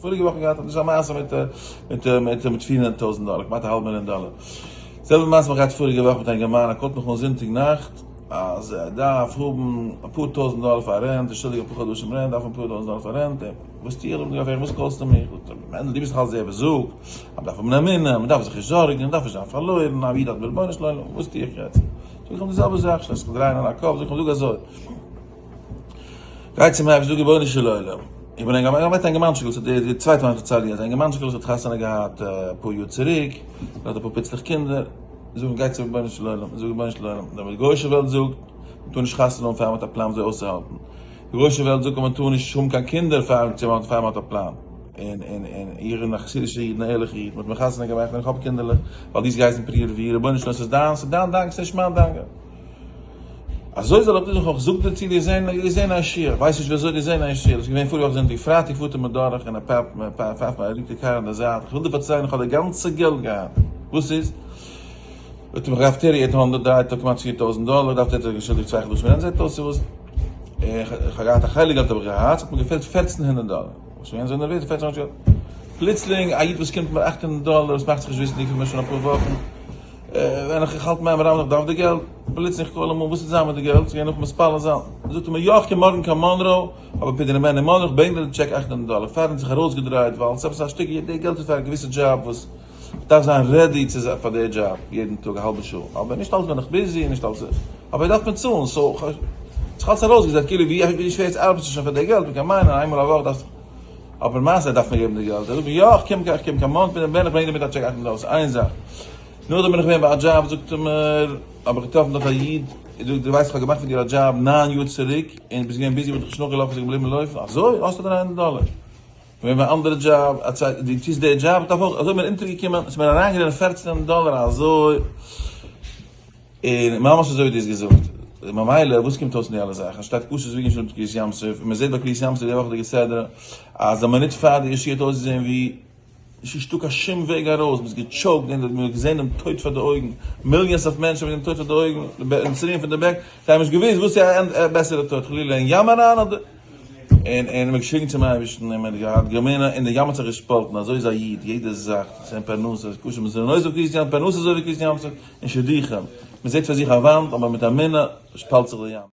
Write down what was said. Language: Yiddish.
פאריגע וואך געהאט א מעשה מיט מיט מיט מיט 400,000 דאלער, כמעט א האלב מיליאן דאלער. זעלבע מעשה האב איך געהאט פאריגע וואך מיט א אינגערמאן, ער call ט מיך אן זונטאג נאכט אז ער דארף האבן אפאר טויזנט דאלער פאר rent, ער שולדיג אפאר חדשים rent, דארף אפאר טויזנט דאלער פאר rent, וואס טו איך? זאגט ער, וואס call סטו מיך? זאגט ער, מענדל דו ביסט דאך אלס דער וואס זאגט אז מ'דארף האבן אמונה, מ'דארף זיך נישט זארגן, מ'דארף נישט זיין פארלוירן, א איד האט רבונו של עולם, וואס טו איך יעצט? זאג איך אים די זעלבע זאך, שטעלסט זיך דרייען אן א קאפ, זאג איך אים, זאג אזוי, גיי צום אייבערשטן, זאג רבונו של עולם, איך בין א אינגערמאנטשיקל, ס'איז די צווייטע מאל איך דערצייל דיר, א אינגערמאנטשיקל וואס האט חתונה געהאט אפאר יאר צוריק, ער האט אפאר פיצלעך קינדער, זאג איך גיי צום רבונו של עולם, זאג רבונו של עולם, די גוי'אישע וועלט זאגט, מ'טאר נישט חתונה האבן פאר מ'האט א פלאן וויאזוי אויסצוהאלטן, די גוי'אישע וועלט זאגט אז מ'טאר נישט האבן קיין קינדער פאר פאר מ'האט א פלאן, און און און איך בין א חסידישער איד און א ערליכער איד, מ'האט מיר חתונה געמאכט און איך האב קינדערלעך, ווייל דו האסט געהייסן פרו ורבו, רבונו של עולם ס'איז דיין, ס'איז דיין דאגה, ס'איז נישט מיין דאגה. אזוי זאל איך דיר זאגן, איך זאג דיר צו דיר זען, דיר זען א שיעור, איך ווייס נישט ווי אזוי דיר זען א שיעור, דאס איז געווען פאריגע וואך זונטאג, פרייטאג פארט ער מיר דורך און ער פייפט מיר, פייפט מיר, ער רוקט די קאר אין די זייט, איך וויל דיר פארציילן, איך האב די גאנצע געלט געהאט, וואס איז? האט ער מיך געדארפט 3800 דריי טאג כמעט 4000 דאלער, דארפט ער האט ער געשולדיגט צוויי חדשים rent, זעט אויס צו וואס, איך האב געהאט א חלק געלט האב איך געהאט, ס'האט מיר געפעלט 1400 דאלער, וואס איז געווען אזוי נערוועז, 1400 פלוצלינג א איד וואס קומט מיר 800 דאלער, וואס מאכט זיך נישט וויסנדיג פון מיר שוין אפאר וואכן, ווען איך האלט מיין רב איך דארף די געלט, פלוצלינג איך call אים אן, וואס איז זיין מיט די געלט, ס'געווען נאך מתפלל זיין, זאגט ער מיר יא איך קום מארגן קיין מאנרא, אבער פדיון הבן אין מאנרא, איך ברענג דיר די טשעק 800 דאלער, פארדעם זיך ארויסגעדרייט, ווייל ס'איז עפעס א שטיק, די געלט איז פאר א געוויסע דזשאב וואס כ'דארף זיין ready צו זיין פאר די דזשאב יעדן טאג א האלבע שעה, אבער נישט אלץ בין איך busy, נישט אלץ, אבער דארף מען צאלן, so כ'האב זיך אלץ ארויסגעזעצט כאילו ווי שווער יעצט ארבעטסטו שוין פאר די געלט, מ'קען מיינען איינמאל א וואך דארפסטו, אבער למעשה דארף מען געבן די געלט, ער זאגט מיר יא איך קום איך קום קיין מאנרא, פדיון הבן איך ברענג דיר מיט א טשעק 800 דאלער, ס'איז איין זאך. נאכדעם בין איך געווען ביי א דזשאב זאגט ער מיר, האב איך געטראפן דארט א איד, ער זאגט דו ווייסט איך האב געמאכט פון דיר א דזשאב ניין יאר צוריק, און ביסט געווען busy, מ'האט דיך נישט נאכגעלאפן, ביסט געבליבן לויפן, אזוי? האסטו 300 דאלער. געווען ביי א אנדערע דזשאב, א צווייטע, דו טוסט די דזשאב, איך דארף אויך, אזוי מיר אונטערגעקומען, עס איז מיר אריינגערינען 14 דאלער אזוי, און ממש אזוי ווי דו האסט געזאגט, ממילא וואס קומט אויס אין די אלע זאכן, שטייט קשה זוויגן שלום קריעת ים סוף, און מען זעט ביי קריעת ים סוף די וואכעדיגע סדרה, אז א מינוט פאר די ישועה האט אויסגעזען ווי עס איז נישטא קיין שום וועג ארויס, מען איז גע choke ט, און מען האט געזען דעם טויט פאר די אויגן, millions of מענטשן האבן געזען דעם טויט פאר די אויגן, די מצריים פון די בעק, זיי האבן נישט געוואוסט וואס איז א בעסערע טויט, חלילה אין ים אריין אדער, און און מען האט געשריגן צום אייבערשטן, און מען האט געהאט אמונה, און די ים האט זיך געשפאלטן, אזוי איז א איד, יעדע זאך, זיין פרנסה איז קשה, מען איז נוסף קריעת ים, פרנסה אזוי ווי קריעת ים סוף, און שידוכים, מען זעט פאר זיך א וואנט, אבער מיט אמונה שפאלט זיך די ים.